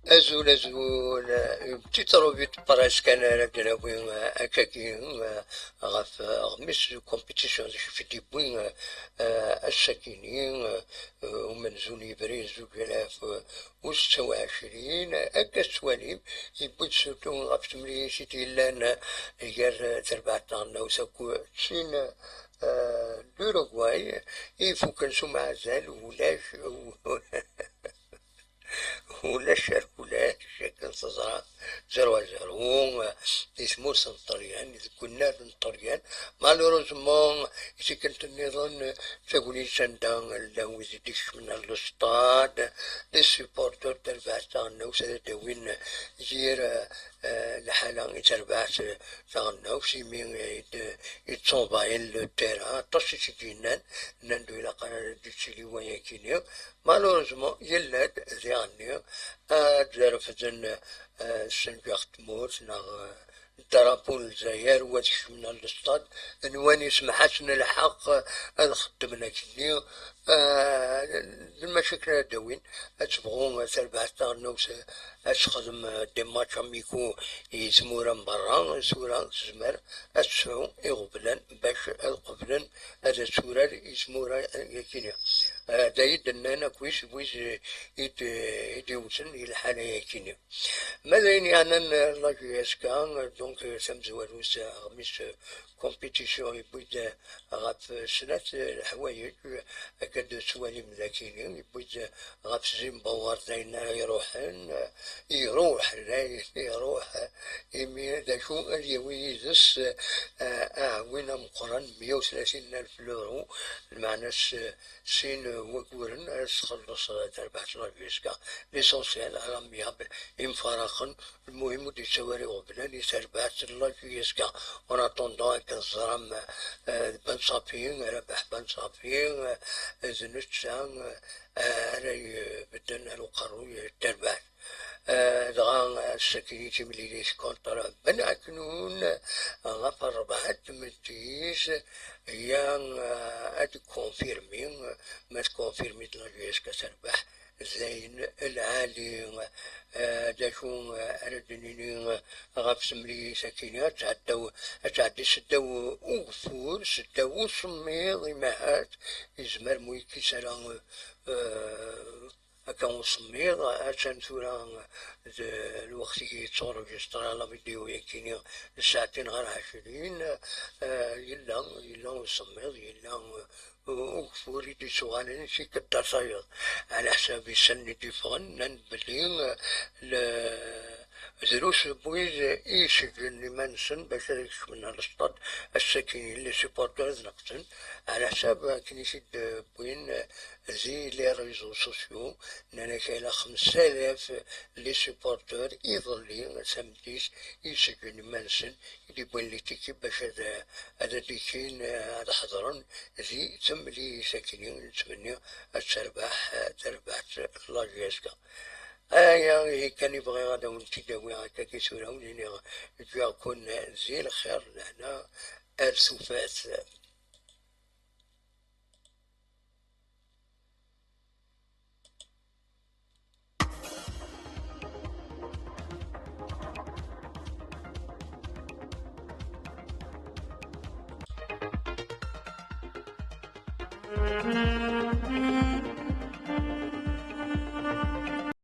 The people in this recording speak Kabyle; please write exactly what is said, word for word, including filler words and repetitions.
Azul, azul. Une petite revue de presse kan ara d-nawi, euh, akkagi, euh, ɣef, euh, ɣmis de compétition d acu i d-yewwi, euh, ass-agi-nni, euh, umenzu n yebrir zuǧ alaf, euh, u setta u ɛecrin. Akka tettwalim, yewwi-d surtout ɣef temlilit i d-yellan, euh, gar, euh, terbaɛt taɣelnawt akked tin, euh, n Uruguay, i ifuken s umeɛzal, ulac, ulac ar ulac, akken teẓra, zéro à zéro, di tmurt n Ṭṭalyan, deg unnar n Ṭṭalyan. Malheureusement, i tikkelt nniḍen, d tagnit anda llan wid i d-ikecmen ar lestad, les supporters n terbaɛt taɣelnawt ad d-awin yir, eh, lḥala i terbaɛt taɣelnawt, imi i d-, i d-ttṣubayen le terrain, aṭas i tt-id-yennan, nnan-d ur ilaq ara ad d-ittili wayagi-nni. Malheureusement, yella-d diɣenni ad refden, eh, ssenǧaɣ n tmurt neɣ, eh, drapeau n Lezzayer, u ad kecmen ar lestad, nwan yesmeḥ-asen lḥeqq, eh, ad xeddmen akkenni. Eh, d lmacakil ara d-awin, ad tebɣu, eh, terbaɛt taɣelnawt, eh, ad texdem, eh, des matchs amicaux i tmura n berra, tura tezmer ad tesɛu iɣeblan bac ad qeblen ad turar i tmura-agi-nni. Eh, d ay d-nnan akk wid, wid, eh, i d-, i d-iwten i lḥala-agi-nni. Ma d ayen yeɛnan, eh, la J S K, eh, donc, eh, tamezwarut, eh, aɣmis, eh, compétition yewwi-d, eh, ɣef, eh, snat, eh, leḥwayeǧ, eh, akka d-tettwalim dagi-nni, yewwi-d, eh, ɣef Zimbabwe d ayen ara iruḥen, eh, iruḥ, dayen iruḥ, eh, imi d acu ad yawi yid-s, eh, aɛwin ameqqran, meyya u tlatin alef luru, lmeɛna s-, sin waguren ara s-txelleṣ, eh, terbaɛt n la J S K, l'essentiel à l'amiable, imfaraqen, lmuhim ur d-yettawi ara iɣeblan i terbaɛt n la J S K. En attendant, akken teẓram, eh, Ben Safi, Rabaḥ Ben Safi, eh, d netta, eh, ara ibedden ar uqerruy n terbaɛt. Eh, dɣa, eh, ass-agi timlilit contre Ben Aknoun, eh, ɣef rebɛa n tmeddit, ya, eh, ad tkonfirmi, eh, ma tkonfirmi-d la J S K terbeḥ, d ayen lɛali, eh, d acu, eh, ara d-nini, eh, ɣef temlilit-agi-nni, ad tɛeddaw, ad tɛeddi seddaw ugeffur, seddaw usemmiḍ, imahat, yezmer mu yekkis ara, eh, akka usemmiḍ, attan tura d lweqt i yettuṛeǧisṭra la vidéo-yagi-nni d ssaɛtin ɣer ɛecrin, eh, yella, yella usemmiḍ, yella, eh, ugeffur i d-yettuɣalen si kedda tayeḍ. Ɛla ḥsab isallen i d-yeffɣen, nnan-d belli, eh, le-, drus n wid i iseǧǧen iman-nsen bac ad kecmen ar lestad, ass-agi les supporters ad neqsen, ɛla ḥsab akken i t-id-wwin, eh, di les réseaux sociaux, nnan-ak ala xemsa alaf les supporters iḍelli, tameddit, i iseǧǧen iman-nsen, i d-wwin les tickets bac ad, ad d-ikkin, eh, ad ḥeḍren di temlilit-agi-nni, nettmenni ad terbeḥ, eh, terbaɛt la J S K. Aya ihi kan i bɣiɣ ad awen-t-id-awiɣ akka i tura, ur iniɣ ǧǧiɣ-ken di lxir, lehna ar tufat.